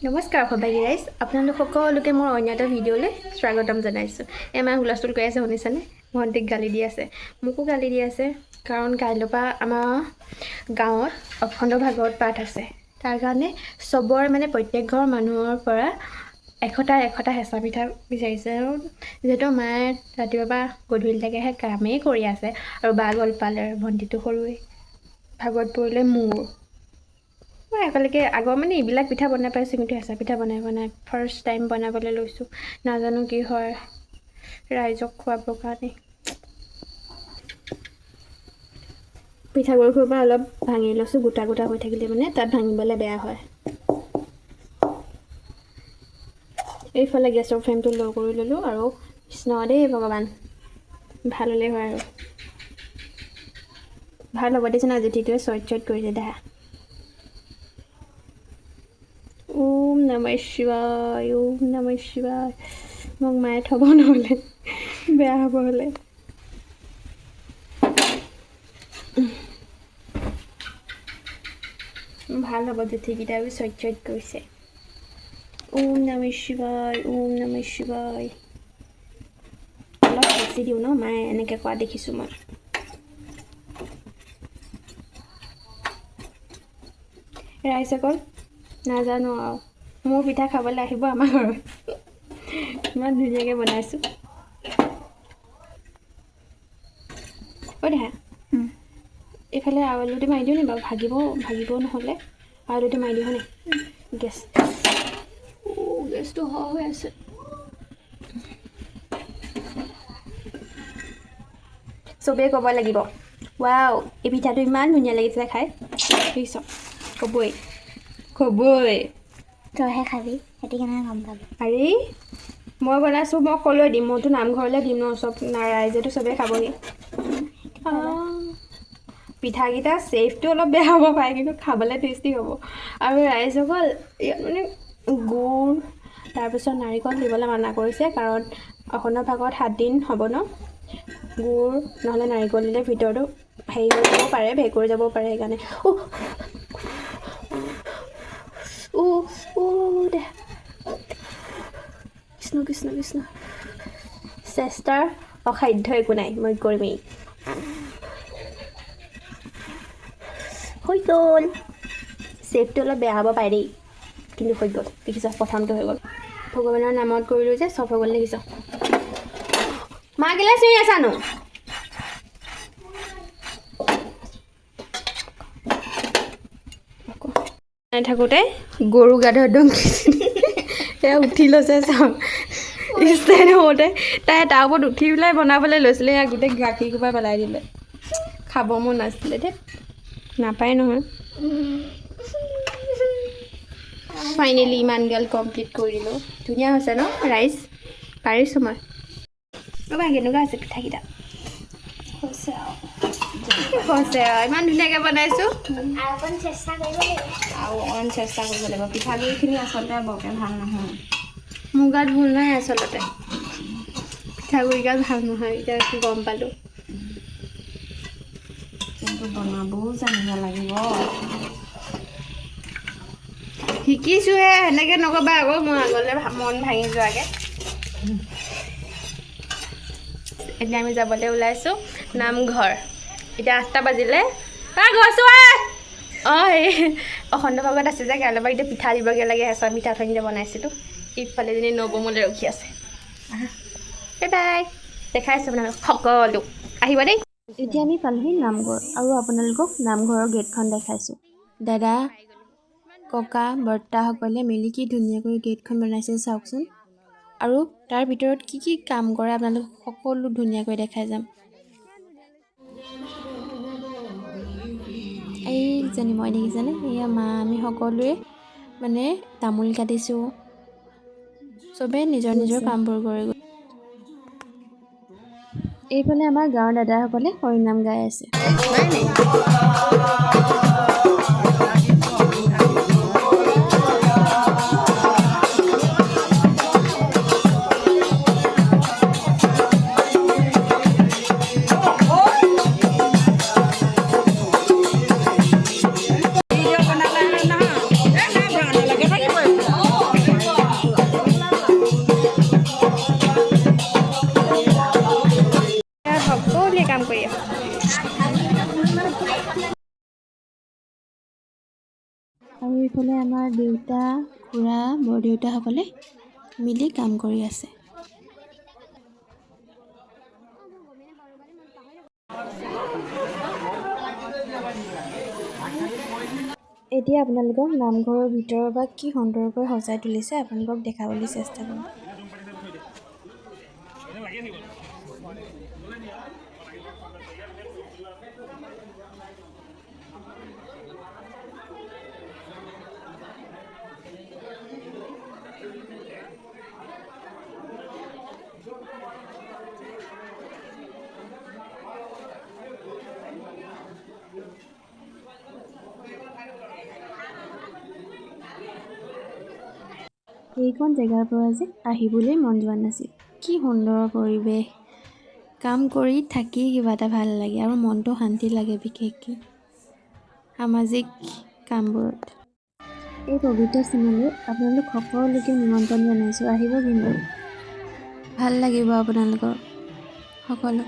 নমস্কাৰ সৌভাগী ৰাইজ, আপোনালোক সকলোকে মোৰ অন্য এটা ভিডিঅ'লৈ স্বাগতম জনাইছোঁ। এই মায়ে হুলস্থুল কৰি আছে, শুনিছেনে? ভণ্টিক গালি দি আছে, মোকো গালি দি আছে, কাৰণ কাইলৈৰ পৰা আমাৰ গাঁৱত অখণ্ড ভাগৱত পাঠ আছে। তাৰ কাৰণে চবৰ মানে প্ৰত্যেক ঘৰ মানুহৰ পৰা এশটা এশটা হেঁচা পিঠা বিচাৰিছে। আৰু যিহেতু মায়ে ৰাতিপুৱাৰ পৰা গধূলিলৈকে কামেই কৰি আছে আৰু বা গ'ল পালে, ভণ্টিটো সৰুৱেই, ভাগৱত পৰিলে মোৰ মই একেলগে আগৰ মানে এইবিলাক পিঠা বনাই পাইছোঁ, কিন্তু হেঁচা পিঠা বনাই বনাই ফাৰ্ষ্ট টাইম বনাবলৈ লৈছোঁ। নাজানো কি হয়, ৰাইজক খুৱাবৰ কাৰণে পিঠাগুড়িৰ পৰা অলপ ভাঙি লৈছোঁ। গোটা গোটা হৈ থাকিলে মানে তাত ভাঙিবলৈ বেয়া হয়। এইফালে গেছৰ ফ্লেমটো ল' কৰি ল'লোঁ আৰু কৃষ্ণ দেই ভগৱান, ভাল হ'লেই হয় আৰু ভাল হ'ব দেচোন। আজি জুঠিটোৱে চইট চইট কৰিছে দেখা। ওম নমঃ শিৱায়, ওম নমঃ শিৱায়। মোক মায়ে থ'ব, নহ'লে বেয়া হ'ব হ'লে। ভাল হ'ব, জুঠিকেইটাও চইট চইট কৰিছে। ওম নমঃ শিৱায়, ওম নমঃ শিৱায়। অলপ বেছি দিওঁ ন, মায়ে এনেকৈ কোৱা দেখিছোঁ মই। ৰাইজসকল, নাজানো আৰু মোৰ পিঠা খাবলৈ আহিব আমাৰ ঘৰত, ইমান ধুনীয়াকৈ বনাইছোঁ। অ' দেহা, এইফালে আৰু আলুটো মাৰি দিওঁ নি বাৰু? ভাগিব ভাগিব, নহ'লে আৰু আলুটো মাৰি দিওঁ হয়নে? গেছ গেছটো সহ হৈ আছে। চবেই ক'ব লাগিব, ৱাও, এই পিঠাটো ইমান ধুনীয়া লাগিছে খাই। দেখিছ, ক'বই ক'বই। তইহে খাবি, সিহঁতি কেনেকৈ গম পাবি? আৰে মই বনাইছোঁ, মই ক'লৈ দিম? মইতো নামঘৰলৈ দিম ন, চব ৰাইজেতো চবেই খাবহি। পিঠাকেইটা চেফটো অলপ বেয়া হ'ব পাৰে, কিন্তু খাবলৈ টেষ্টি হ'ব। আৰু ৰাইজসকল, ইয়াত মানে গুৰ তাৰপিছত নাৰিকল দিবলৈ মানা কৰিছে, কাৰণ অখণ্ড ভাগত 7 দিন হ'ব ন। গুৰ নহ'লে নাৰিকল দিলে ভিতৰটো হেৰি হৈ যাব পাৰে, ভেঁকুৰি যাব পাৰে, সেইকাৰণে। উ উ দে, কৃষ্ণ কৃষ্ণ কৃষ্ণ। চেষ্টাৰ অসাধ্য একো নাই, মই কৰিমেই। হৈ গ'ল। চেফটো অলপ বেয়া হ'ব পাৰে দেই, কিন্তু হৈ গ'ল। দেখিছ, প্ৰথমটো হৈ গ'ল। ভগৱানৰ নামত কৰিলোঁ যে চব হৈ গ'ল, দেখিছ। মা, কেলৈ চিঞৰি আছানো? থাকোঁতে গৰু গাধৰ ডংকি এয়া উঠি লৈছে চাওক। ষ্টেণ্ড হওঁতে তাই তাৰ ওপৰত উঠি পেলাই বনাবলৈ লৈছিলে, এয়া গোটেই গাখীৰ সোপা পেলাই দিলে। খাব মন নাছিলে দেই, নাপায় নহয়। ফাইনেলি ইমান গাল কমপ্লিট কৰি দিলোঁ। ধুনীয়া হৈছে ন ৰাইজ? পাৰিছোঁ মই। ৰ'বা, কেনেকুৱা আছে পিঠাকেইটা? হৈছে আৰু। হৈছে আৰু, ইমান ধুনীয়াকৈ বনাইছোঁ। আৰু অকণ চেষ্টা কৰিব লাগিব। আৰু অকণমান চেষ্টা কৰিব লাগিব। পিঠাগুড়িখিনি আচলতে বৰকৈ ভাল নহয়। মোৰ গাত ভুল নাই আচলতে, পিঠাগুড়িগাল ভাল নহয়, এতিয়া গম পালোঁ। কিন্তু বনাবও জানিব লাগিব। শিকিছোঁহে, সেনেকৈ নক'বা আকৌ, মোৰ আগলৈ মন ভাঙি যোৱাকৈ। এতিয়া আমি যাবলৈ ওলাইছোঁ নামঘৰ। এতিয়া 8টা বাজিলে। গৈছোঁ। অঁ, এই অখণ্ড ভাগত আছে যে কাইলৈৰ পৰা, এতিয়া পিঠা দিবগৈ লাগে। হেঁচা পিঠা অথনিতে বনাইছিলোঁ। ইফালে এজনী নবৌ মোলৈ ৰখি আছে। বাই বাই, দেখাই আছোঁ আপোনালোক সকলো আহিব দেই। এতিয়া আমি পালোহি নামঘৰ আৰু আপোনালোকক নামঘৰৰ গেটখন দেখাইছোঁ। দাদা, ককা, বৰ্তাসকলে মিলি কি ধুনীয়াকৈ গেটখন বনাইছে চাওকচোন। আৰু তাৰ ভিতৰত কি কি কাম কৰে আপোনালোক সকলো ধুনীয়াকৈ দেখাই যাম। এইজনী মই, দেখিছেনে? এয়া মা, আমি সকলোৱে মানে তামোল কাটিছোঁ। চবেই নিজৰ নিজৰ কামবোৰ কৰি গ'ল। এইফালে আমাৰ গাঁৱৰ দাদাসকলে হৰিনাম গাই আছে। ভিডিঅ' বনালে নহয়। এইফালে আমাৰ দেউতা, খুৰা, বৰদেউতাসকলে মিলি কাম কৰি আছে। এতিয়া আপোনালোকক নামঘৰৰ ভিতৰৰ ভাগ কি সুন্দৰকৈ সজাই তুলিছে, আপোনালোকক দেখাবলৈ চেষ্টা কৰিম। এইকণ জেগাৰ পৰা যে আহিবলৈ মন যোৱা নাছিল। কি সুন্দৰ পৰিৱেশ! কাম কৰি থাকি কিবা এটা ভাল লাগে আৰু মনটো শান্তি লাগে, বিশেষকৈ সামাজিক কামবোৰত। এই পবিত্ৰ স্থানলৈ আপোনালোক সকলোকে নিমন্ত্ৰণ জনাইছোঁ, আহিব কিন্তু, ভাল লাগিব আপোনালোকৰ সকলো।